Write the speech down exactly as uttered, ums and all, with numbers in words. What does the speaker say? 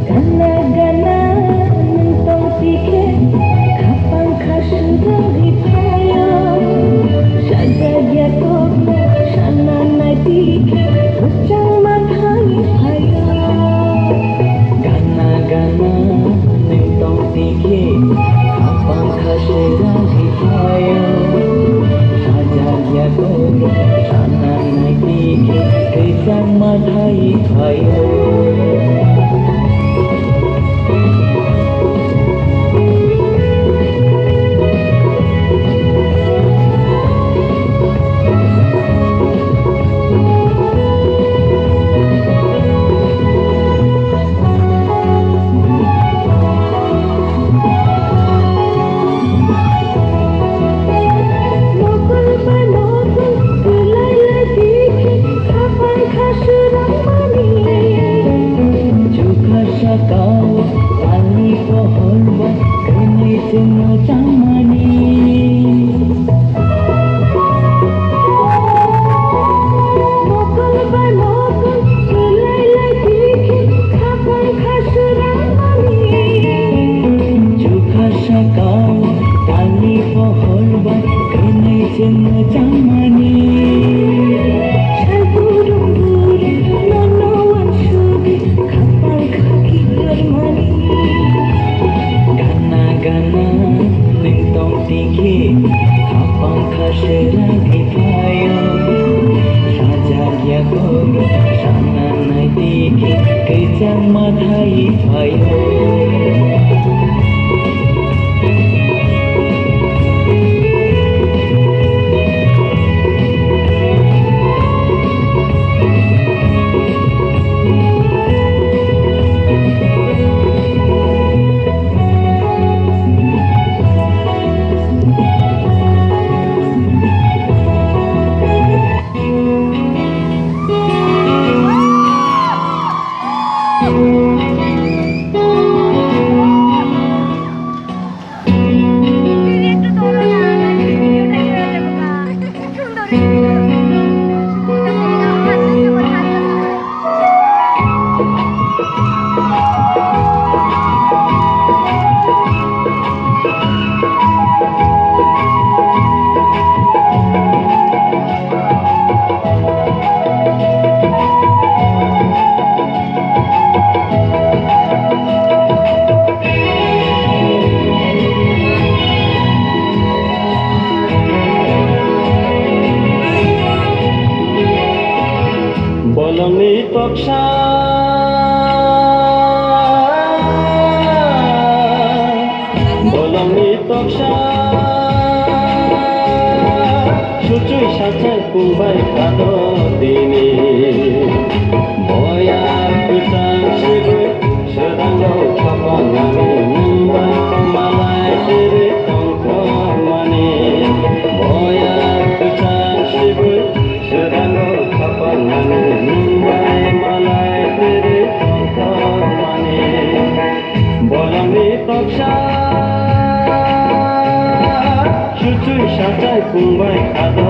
Gana gana nwng tong tikhe, khapang kha sudagwi phaio. Sajagya kokno sana nai tikhe, kwchangma thai phaio. Gana gana nwng tong tikhe, khapang kha sudagwi phaio. Sajagya kokno sana nai tikhe, kwchangma thai phaio. Nokol bai nokol kwlai lai tikhe, khapang kha srangmani. Chukha sakao ani pohor bai kwnwi chwngno changmani. Nokol bai nokol kwlai lai tikhe, khapang kha srangmani. Chukha sakao ani pohor bai kwnwi chwngno changmani. Sal burum burum nono uansugwi khapang kha kiphilmani. Gana gana nwng tong tikhe, khapang kha srangwi phaio. Sajagya kokno sana nai tikhe, kwchangma thai phaio. Bolongni toksa, bolongni toksa, suchui sachai pungbai kado dini. Boya kwchang sibui, sedango khapangani nungbai malai siri tongthokmani. Boya kwchang sibui, sedango khapangani nungbai malai siri tongthokmani. Bolongni toksa, suchui sachai pungbai kado